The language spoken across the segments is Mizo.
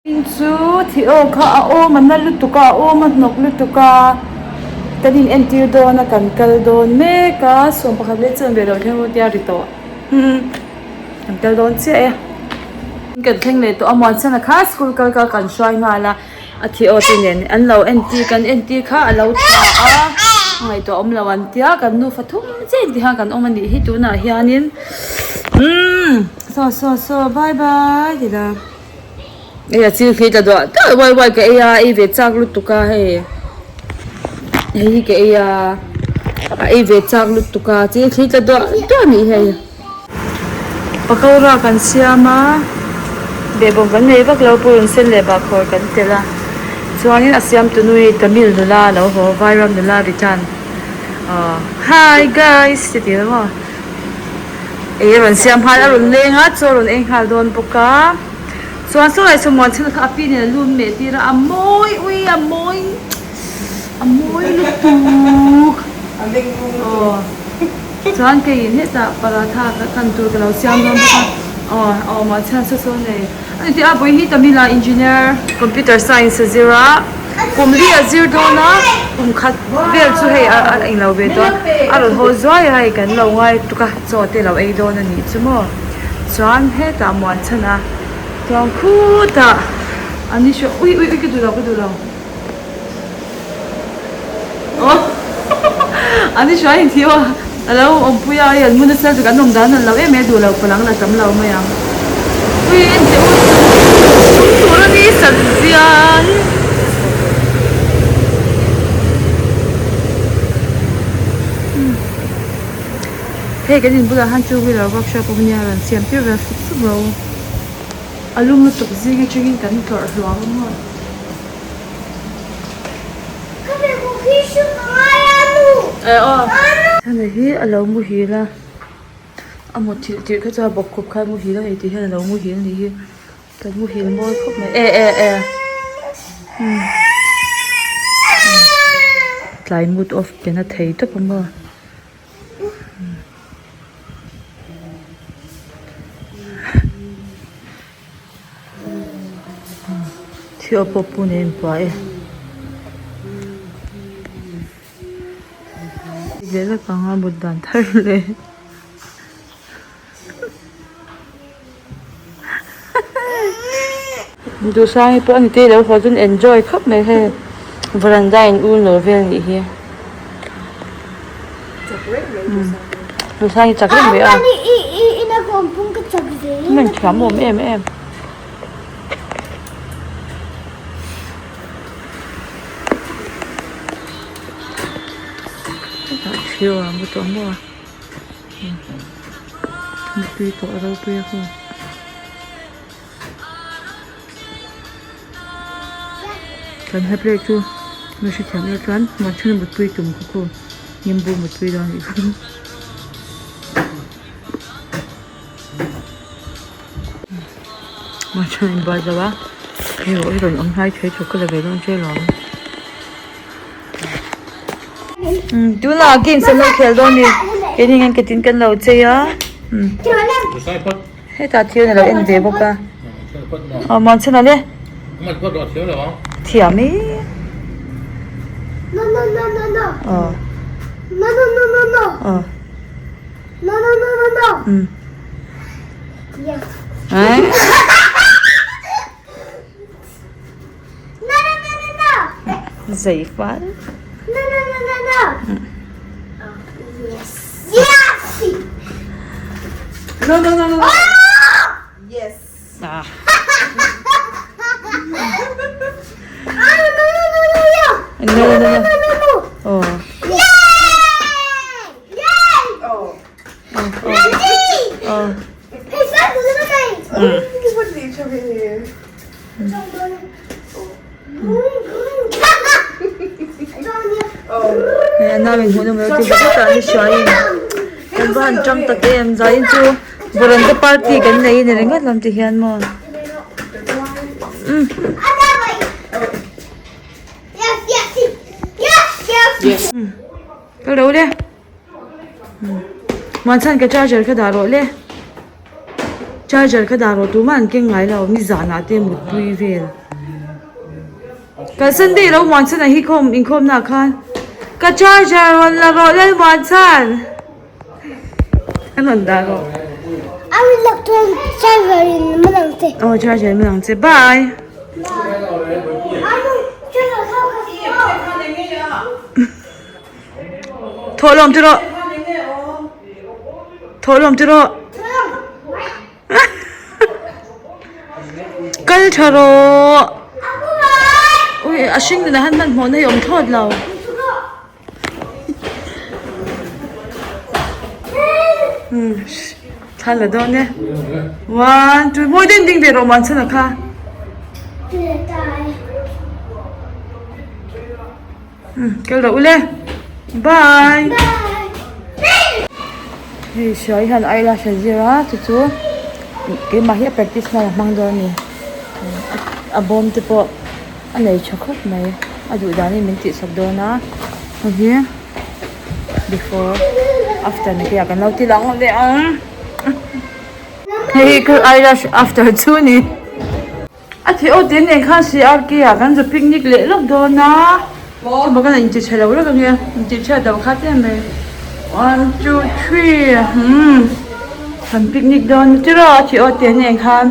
In chu thih aw kha a awm a na lutuk a, a awm a hnawk lutuk a, kan in entir dawn a kan kal dawn mek a, 11 leh chuan ve lo thleng ru tia ri tawh kan kal dawn chiah e. Kan thleng leh tawh a Muansana kha school kal kha kan hruai nghal a, a thih aw te nen an lo entir kan entir kha a lo tha a, a ngaihtuah awm lo an tia kan nufa thum chiah in tikhan kan awm a nih hi tunah hianin umm saw saw saw bye bye ti la. Hei a chil khi tla duah duah uai uai ka ei a ei ve chak lutuk a hei hei hi ka ei a a ei ve chak lutuk a chil khi tla duah duah a nih hei pakora kan siam a behbawm kan nei vak lo purun sen leh bahkhawr kan telh a chuanin a siam tu nui tamil nula a lo haw vairam nula return ah hi guys ti tih maw. Ei a rawn siam nghal a rawn leng a chaw a rawn ei nghal dawn bawk a chuan saw lai saw muan chhan kha a pi nen a lu meh tir a a mawi ui a mawi a mawi lutuk aw chuan keiin hetah paratha ka kan tur ka lo siam dawn bawk a aw aw muan chhan saw saw nei a ni tih a vawi hi Tamil ah engineer computer science a zir a. Kum li a zir dawn a, kum khat vel chu hei a englo ve tawh a, a rawn haw zuai a hei kan lo ngai tuk a, chaw te lo ei dawn a nih chu maw. Chuan hetah muan chhan a, chuan khutah an ni hruai ui ui ui ka duh lo ka duh lo aw an ni hruai in thih aw a lo awmpui a hei an mu nasa lutuk an awm dan an lo em em duh lo palang la tam lo mai ang ui en teh u chung tur a ni sat zia hi. Hei kan in bulah khan two wheeler workshop awm nia rawn siam tir vel sup sup ro a lum lutuk zing atangin kan tlawrh hluam a maw. Hemi hi a lo muhil a a muthilh tirh kha chuan bawkkhup kha a muhil a hei ti hian a lo muhil a nih hi kan muhil mawi khawp mai e e e umm tlai mood off pe na thei tawp a maw. Thil aw pawh pu nen inpuah e. Leh lawk ang a mut dan thar leh. Duhsangi pawh a ni te lo haw chuan enjoy khawp mai hei varanda in ul nawl vel a nih hi. Duhsangi chak reng mai a. Min thiam awm em em. Thil a mu tawh maw a mutui tawh a ropui a hun. Kan hla play chu nu hrethiam ila chuan Muanchhana mutpui tum kha khu nimbu mutpui dawn anih kha. Muanchhana inbual zo a hei rawh hi rawn awm hnai thei thawk ka la ve dawn che lawm. Tunah games an lo khel dawn a ni keini hian ketin kan lo chei a. Hetah thil a lo en ve bawk a aw Muanchhana le thiam e aw aw um Zei fal. No no no no no. Yes. Ah. No no no no. Oh. Oh. Oh. Hei a nau in hmuh nawm lo ti vek a ni hruaiin kan va han tang tak em zain chu varanda party kan nei a ni ringawt lam ti hian maw umm ka lo le muan chhan ka charger ka dah rawh le. Charger kha dah rawh tumah an keng ngai lo nizanah te mutpui vel. Kalsan daih lo Muanchhana hi khawm inkhawmnaah khan ka charger rawn la rawh Lalmuanchhan a rawn dah rawh. A rawn lak chuan charger in man ang che. Aw charger in man ang che bye. Thawh lawm ti rawh. Thawh lawm ti rawh. Kal tha rawh. Ui a hring nunah hian hmanhmawh na hi awm thlawt lo. Thla la dawn e. One two mawi ding ding ve rawh muan chhan a kha. Kal rawh ule. Bye. Hei hruai hian eyelash a zir a chu chu keimah hi a practice nan a hmang dawn a ni. A bawm te pawh a nei tha khawp mai a duh danin min tihsak dawn a hei hi before after ni te ah kan lo ti lang leh ang hei hi ka eyelash after chu a ni. A thei aw te nen khan CRK ah kan zu picnic leh lawk dawn a chumi kan inti chhe lo lawk ange inti chhiat loh kha tlem mai one two three umm kan picnic dawn ni tiraw a thei aw te nen khan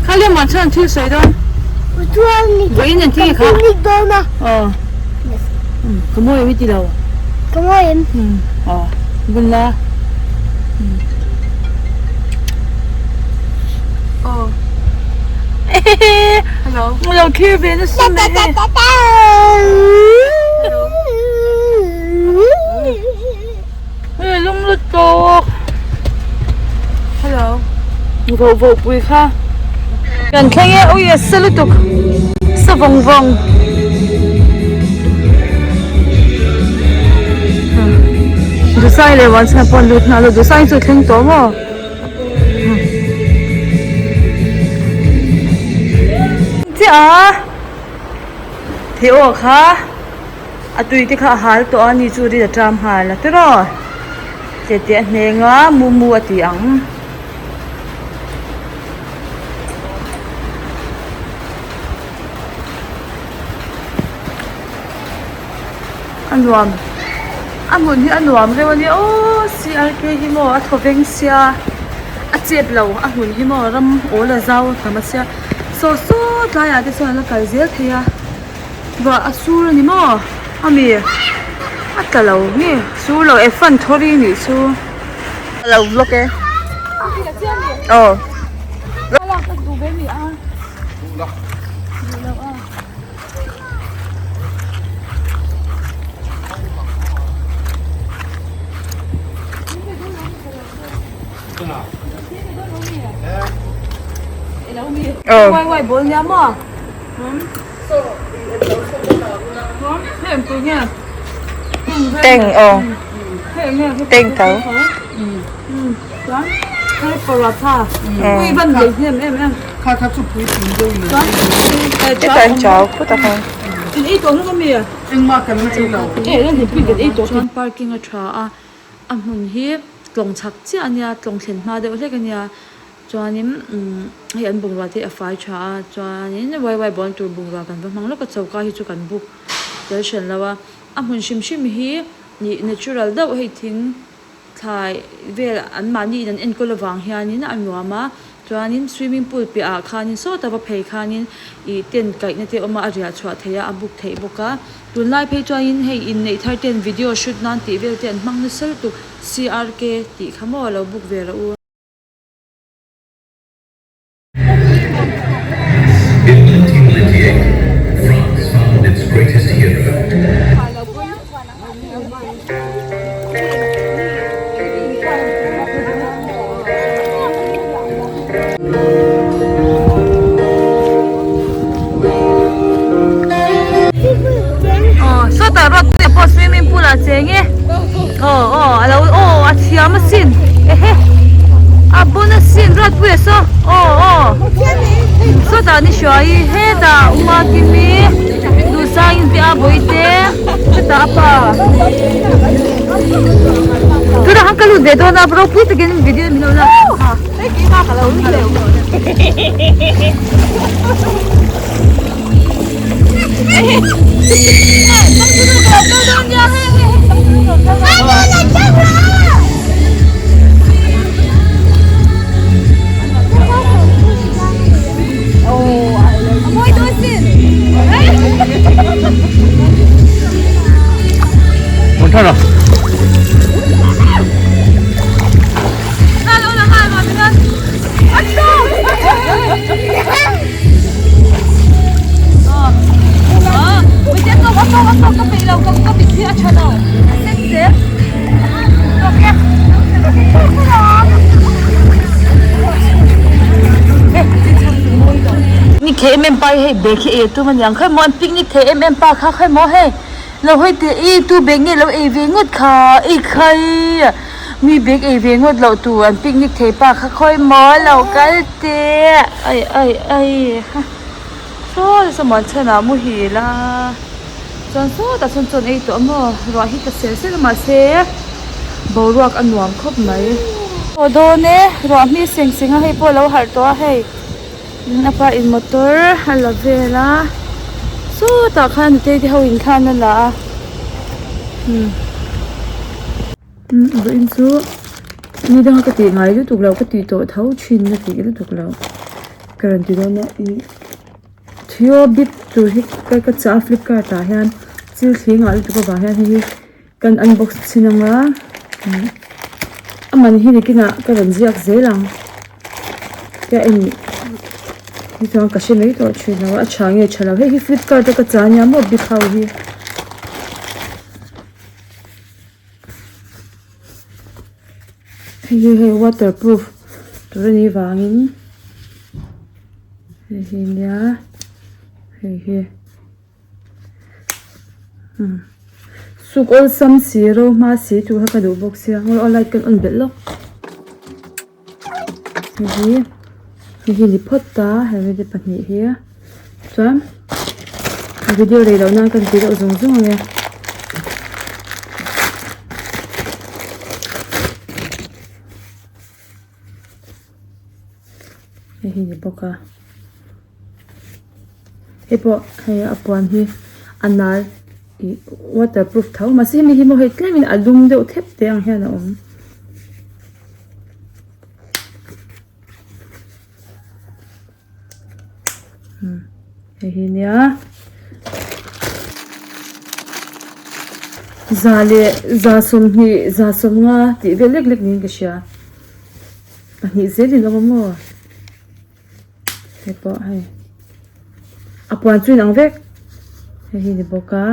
kha lem ah chuan thil sawi dawn vawiin an thil kha aw ka mawi em i ti lo ka mawi em aw bun la. Hello. Lo thlir ve nasa mai hei. Hei lung lutuk. Hello. Vo vo pui kha. Kan thleng e ui a sa lutuk. Sa vawng vawng. Dusai leh Vanchhana pawh an lut nghal a Dusai chu a thleng tawh maw? Chiah a thei aw kha a tui te kha a hal tawh a ni chu ri a ṭam nghal a tiraw tete a hneng a mu mu a ti ang. A nuam a hmun hi a nuam reuh a nia aww CRK hi maw a thaw veng sia a chep lo a hmun hi maw ram awl a zau tam a sia saw saw tlaiah te chuan a la kal zel thei a vah a sur a ni maw ami a tla lo nge sur lo e fan thawri nih chu. Lo vlog e aw. Teng aw teng tho Chutah an chau phut a kha. Chuan parking a tha a a hmun hi tlawng chhak chiah a nia tlawng thlen hma deuh hlek a nia chuanin umm hei an bungrua te hi a fai tha a chuanin wai wai bawn tur bungrua kan va hmang lawk a choka hi chu kan book tel hran lo a a hmun hrim hrim hi ih natural deuh hei thing. Thlai vel anmahni in an enkawl avang hianin a nuam a, chuanin swimming pool piahah khanin sawta va phei khanin ih tent kaihna te a awm a, a riah chhuah theih a, a buk theih bawk a. Tunlai phei chuanin hei inneih thar ten video shoot nan tih vel te an hmang nasa lutuk, CRK tih kha maw lo book ve rawh u. In 1998, France found its greatest hero. Aw sawtah ruat te pawh swimming pool ah cheng e aw aw alo aw a thiam asin ehe a bun asin ruat puia saw aw aw sawtah ni hruai hetah uma kimi duhsangin te a bawihte hetah a pa tunah khan ka lut ve dawn a ropui takin video min lo lak. Picnic thei em em pa hi hei bag hi ei a tum a niang khawi maw an picnic thei em em pa kha khawi maw hei lo hawi teh i tu bag nge lo ei ve ngawt kha i khai mi bag ei ve ngawt loh tur an picnic thei pa kha khawi maw lo kal teh ai ai ai ha saw saw muan chhan ah muhil a chuan sawtah sawn chaw an ei tawh a maw ruah hi tla sel sel a mahse boruak a nuam khawp mai. Aw dawn e ruah hmi seng seng a hei pawh a lo harh tawh a hei a pa in motor a la vel a sawtah khan nutei te ho in khan a la a umm vawiin chu ni danga ka tih ngai lutuk loh ka tih tawh tho thin ka tih lutuk loh ka rawn ti dawn a ih Theo bip tur hi ka ka chah a flipkart ah hian thil thli ngah lutuk avang hian hei hi kan unbox chhin anga a man hi nikinah ka rawn ziak zel ang tia en hi chuan ka hre mai tawh thin lo a a tha nge tha lo hei hi flipkart a ka chah ania maw bip ho hi. Hei hi hei waterproof tur a nih vangin hei hi nia hei hi umm suk awlsam si ro hma si tur kha ka duh bawk sia aw light kan on belh lawk hei hi hei hi ni phawt ta he te pahnih hi chuan video rei loh nan kan ti deuh zung zung ang e. Hei hi ni bawk a hei pawh hei a puan hi a nal ih waterproof tho mahse hemi hi maw hei tlemin a lum deuh thep te ang hian a awm. Hei hi nia za leh za sawmhnih za sawmnga tih vel lek lek niin ka hria pahnih zelin a awm a maw hei pawh hei a puan chu inang vek hei hi ni bawk a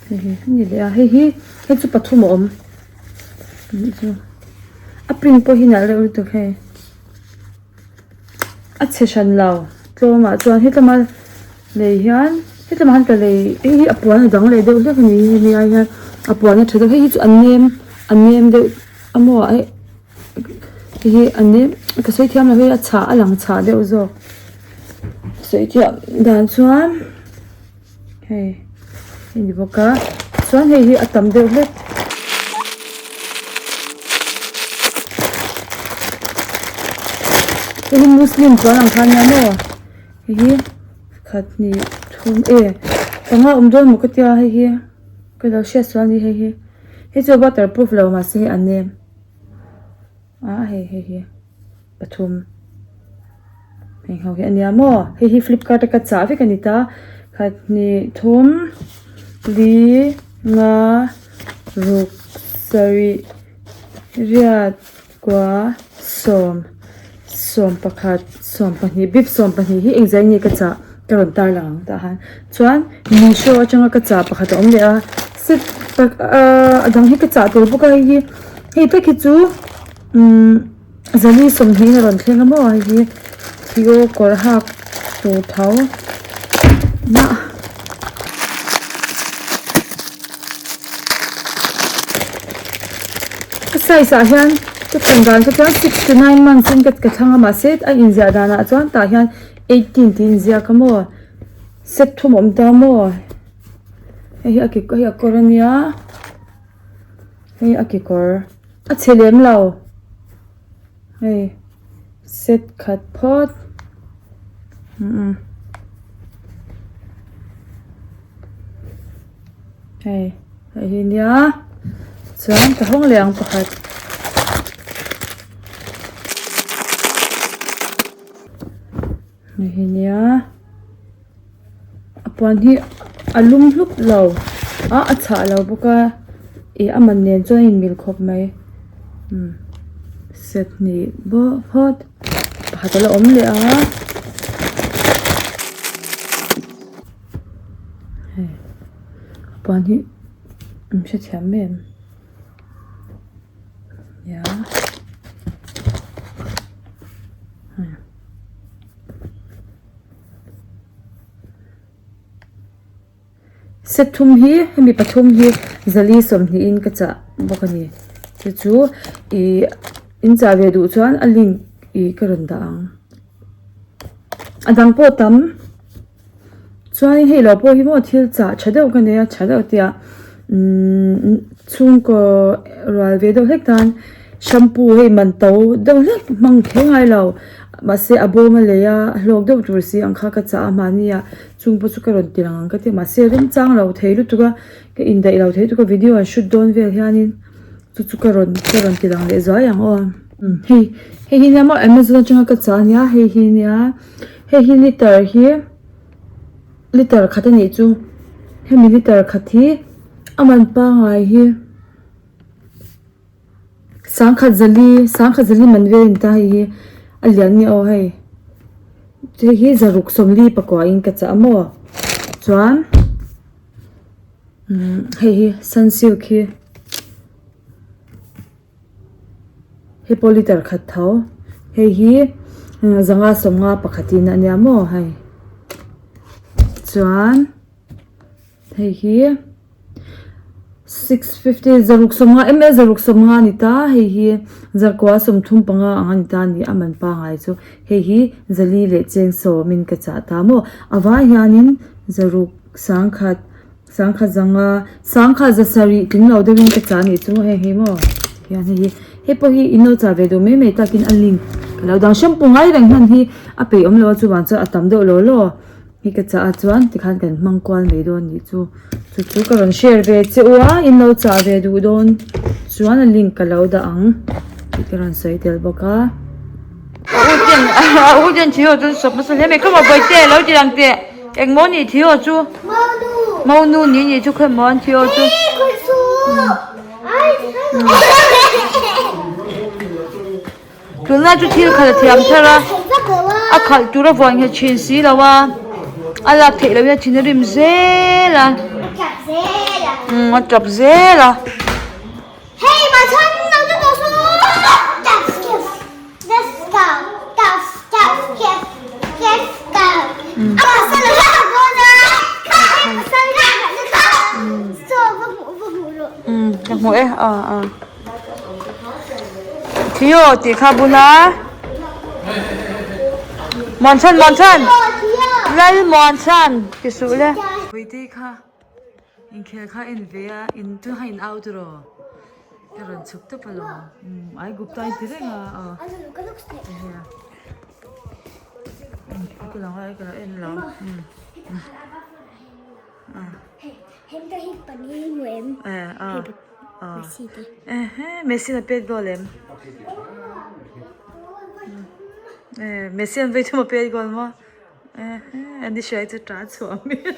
hei hi a ni leh a hei hi hei chu pathum a awm. A print pawh hi nalh reuh lutuk hei a chhe hran lo tlawm ah chuan hetlama lei hian hetlama han ka lei hei hi a puan a dang leh deuh hlek a ni hemi ai hian a puan a tha deuh hei hi chu a nem a nem deuh a maw hei hi a nem ka sawi thiam lo hei a chhah a lang chhah deuh zawk sawi thiam dan chuan. Hei hei ni bawk a chuan hei hi a tam deuh hlek. Hei hi muslim chuan ang kha ania maw hei hi khat hnih thum e panga awm dawn maw ka tia hei hi ka lo hriat sual a ni hei hi hei chu waterproof lo mahse hei a nem a hei hei hi. pathum heng ho hi a nia maw hei hi flipkart a ka chah vek a ni ta khat hnih thum li nga ruk sarih riat kua sawm sawm pakhat sawm pahnih bip sawm pahnih hi engzah nge ka chah ka rawn tar lang ang tah han chuan meesho atanga ka chah pakhat a awm leh a set ahh a dang hi ka chah tel bawk a hei hi hei tak hi chu. Umm zali sawmhnih a rawn thleng a maw hei hi Theo kawr hak tur tho nah a size ah hian ka thlan dan kha chuan six to nine months in ka thlang a mahse a inziah danah chuan tah hian eighteen tih a inziak a maw set thum a awm ta maw hei hi a kekawr a nia. Hei a kekawr a chhe lem lo hei set khat phawt umm hei hei hi nia chuan ka hawng leh ang pakhat. Hei hi nia a puan hi a lum hlup lo a a chhah lo bawk a ih a man nen chuan a inmil khawp mai umm set hnih bawk phawt pakhat a la awm leh a hei a puan hi an hrethiam mai em nia. Set thum hi hemi pathum hi zali sawmhnihin ka chah bawk a ni chu chu ih in chah ve duh chuan a link ih ka rawn dah ang a dang pawh tam. Chuanin hei lo pawh hi maw thil chah tha deuh ka nei a tha deuh tia umm chhungkaw rual ve deuh hlek tan shampoo hei man to deuh hlek hmang kher ngai lo mahse a bawm a lei a a hlawk deuh tur si ang kha ka chah a mahni ah chung pawh chu ka rawn ti lang ang ka ti a mahse remchang lo thei lutuk a ka indaih lo thei lutuk a video an shoot dawn vel hianin chu chu ka rawn ka rawn ti lang leh zuai ang aw hei hei hi nia maw amazon atanga ka chah ania hei hi nia. Hei hi liter hi liter khat a nih chu hemi liter khat hi a man pangai hi sangkhat zali sangkhat zali man vel a ni ta hei hi a lian nge aw hei hei hi zaruk sawmli pakua in ka chah a maw chuan umm hei hi sunsilk hi. Hei pawh liter khat tho hei hi zanga sawmnga pakhatin a nia maw hei chuan hei hi six fifty zaruk sawmnga ml zaruk sawmnga a ni ta hei hi zarkua sawmthum panga ang a ni ta a ni a man pangai chu hei hi zali leh cheng sawmin ka chah ta maw a vai hianin zaruk sangkhat. Sangkhat zanga sangkhat za sarih tling lo deuhin ka chah anih chu hei hi maw hian hei hi hei pawh hi in lo chah ve duh mai mai takin a link ka lo dang shampoo ngai reng hman hi a peih awm lo a chuvang chuan a tam deuh law law hi ka chah a chuan tikhan kan hmang kual mai dawn anih chu chu chu ka rawn share ve che u a in lo chah ve duh dawn chuan a link ka lo dah ang tih ka rawn sawi tel bawk a. A u ten a u ten thil ho chu an sawp nasa hle mai khawmaw bawihte lo ti lang teh. Engmaw nih thi aw chu? Monu ni nih chu khawi maw an thi aw chu? Tunlai chu thil khalh a thiam thar a, a khalh tur a vuan nghet thin si lo a, a lak theih loh in a thin a rim zel a, umm a tap zel a. Ka hmu e a a Theo tih kha bula Muanchhan Muanchhan Lal Muanchhan ti suh le. Puitei kha inkhel kha en ve a in chu a in out rawh. Ka rawn chhuk tawp alawm umm ai gupta in ti reng a aw ka lo ngai ka lo en lo umm Messi na pet goal em Messi an vei thum a pet goal maw. Ani hruai chu ta chhuah hmel.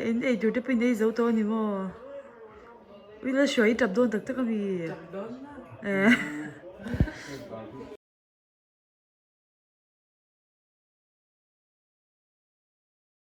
In ei tur te pawh in ei zo tawh a ni maw? Ui la hruai i tap dawn tak tak a mi?